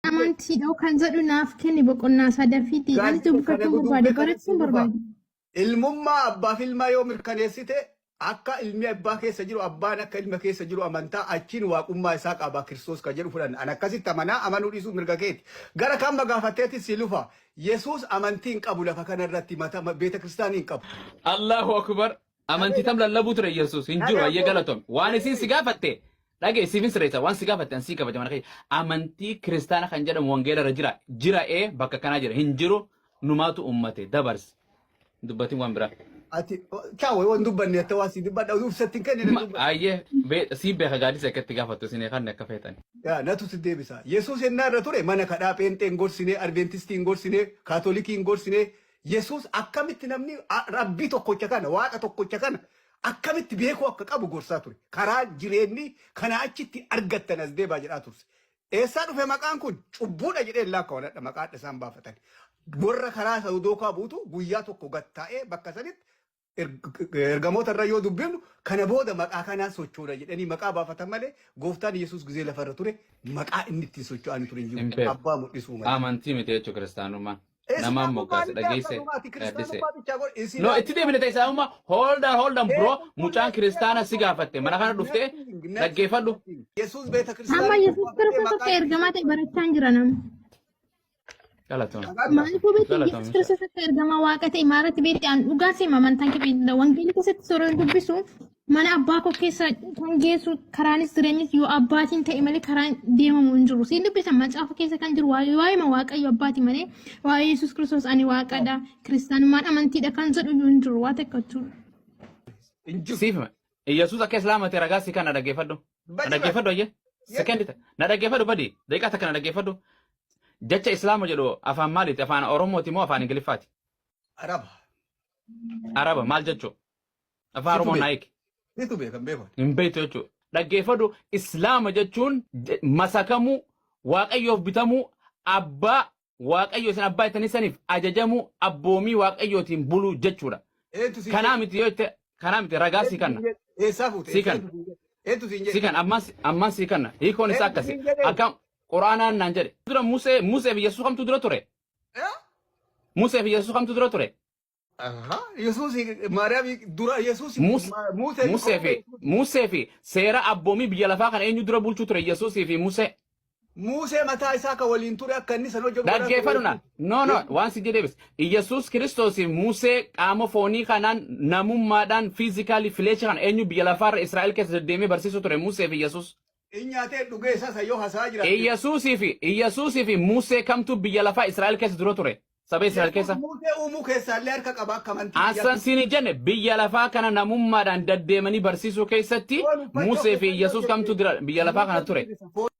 Amantiidha kan jedhu naaf kenni boqonnaa sadafiiti. Ani Gaaddisa kana dubbifachuun barbaade guduunfee kana barachuun dhufa. barbaade. Ilmummaa abbaaf ilmaa yoo mirkaneessite, akka ilmi abbaa keessa jiru, abbaan akka ilma keessa jiru amantaa, achiin waaqummaa isaa qaba Kiristoos kan jedhu fudhanna. An akkasitti amanaa, amanuu dhiisuu mirga keeti. Gara kan gaafatteetti si lufa. Yesuus amantii hin qabu lafa kana irratti, mata beeta kiristaanii hin qabu. Allahu akbar. Amantii tam lallabuu ture Yesuus hin jiru. Ayyee, galatoomi. Waan isin si gaafatte dhage, siifin sirreessa. Waan si gaafatte an sii kabaja mana kiyya. Amantii kiristaana kan jedhamu wangeela irra jira. Jira ee, bakka kanaa jira. Hin jiru, numaatu ummate dabarse. Dubbatiin waan biraa. Ati chaawo waan dubbanne akka waan si dubbadha ibsatti hin kennine dubbadha. Ayyee, sii beeka, gaaddisa akka itti gaafattu isin kan akka feetan. Yaa, natu si deebisa. Yesuus ennaa irra ture mana kadhaa Pheenxee hin gorsinee, Adventistii hin gorsinee, Kaatolikii hin gorsinee. Yesuus akkamitti namni Rabbii tokkocha kana, Waaqa tokkocha kana akkamitti beekuu akka qabu gorsaa ture. Karaa jireenyi kana achitti argattan as deebaa jedhaa turse. Eessaa dhufe maqaan kun? Cubbuudha jedhee lakka maqaa isaan baafatan. Warra karaa isa duukaa buutu guyyaa tokko gattaa'ee bakka sanitti ergamoota irra yoo dubbifnu, kana booda maqaa kanaan sochoona jedhanii maqaa baafatan malee, gooftaan Yesuus gizee lafarra ture maqaa inni ittiin socho'an ture hin Hin jiru. beeku. Abbaa mul'isuu malee. Amantii miti jechuun kiristaanummaan. Namaan moggaase, dhageesse, gaaddise. Kiristaanummaa bichaa godhe. No, itti deebine ta'e isaanummaa. Hold on, hold on, bro. Mucaan kiristaana si gaafatte mana kana dhuftee dhaggeeffadhu. Yesuus beeta Amma kiristaanaa. Yesuus Kiristoos akka ergamaa ta'e barachaa jira nama. Galatoom. Maaliif beektu? Galatoom. Yesuus Kiristoos akka ergamaa Waaqa ta'e maalirratti beekti? An dhugaa seema amantaan kee wangeelii keessatti yeroo dubbisu, mana abbaa koo keessa kan geessu karaanis jireenyis yoo abbaatiin ta'e malee karaan deemamu hin jiru. Siin dubbisa, macaafa keessa kan jiru waa'ee Waaqayyo abbaati malee waa'ee Yesuus Kiristoos ani Waaqadha, kiristaanummaan amantiidha kan jedhu iyyuu hin jiru, waa takka jechuudha. Hin jiru. Siif hima. Yesuus akka Islaama ta'e ragaa si kana dhaggeeffadhu. Na dhaggeeffadhu, ayyee. Sekendi na dhaggeeffadhu, badi. Daqiiqaa takka na dhaggeeffadhu. Jecha Islaama jedhu afaan maaliiti? Afaan Oromooti moo afaan Ingiliffaati? Araba. Araba maal jechuu? Afaan Oromoo naa hiiki. Situ beekan beeku. Hin beektu jechuudha. Dhaggeeffadhu, Islaama jechuun masakamuu, Waaqayyoof bitamuu, abbaa Waaqayyo isin abbaa jettanii saniif ajajamuu, abboomii Waaqayyootiin buluu jechuudha. Eentu siin Kanaa miti yoo jette, kanaa miti, ragaa sii kanna. Eessaa fuute? Sii kanna. Eentu siin Sii jedhe? kanna, ammaan ammaan sii kanna. Hiikoon isaa Eentu akkasi. siin jedhe? Akkam Quraanaan naan jedhe. Dura Musee fi Yesuus kamtu dura ture? Eh? Musee fi Yesuus kamtu dura ture? Aha. Yesuus Maariyaam dura Yesuus Musee. Musee fi seera abboomii biyya lafaa kana eenyu dura bulchuu ture, Yesuusii fi Musee? Musee mataa isaa kan waliin ture akka inni san hojjetu godhaa ture. Dhaggeeffadhu na. No, no, waan si jedheebis. Yesuus Kiristoos fi Musee qaama foonii kanaan, namummaadhaan, physically flesh kana eenyu biyya lafaarra Israa'el keessa deddeemee barsiisuu ture, Musee fi Yesuus? Inni nyaatee dhugee isaa san yoo hasaa jiraate. Yesuusii fi Musee kamtu biyya lafaa Israa'el keessa dura ture? Saba Israa'el keessa. Musee uumuu keessaallee harka qaba akka amantii. Asan siin hin jenne, biyya lafaa kana namummaadhaan deddeemanii barsiisuu keessatti Musee fi Yesuus kamtu dura biyya lafaa kana ture?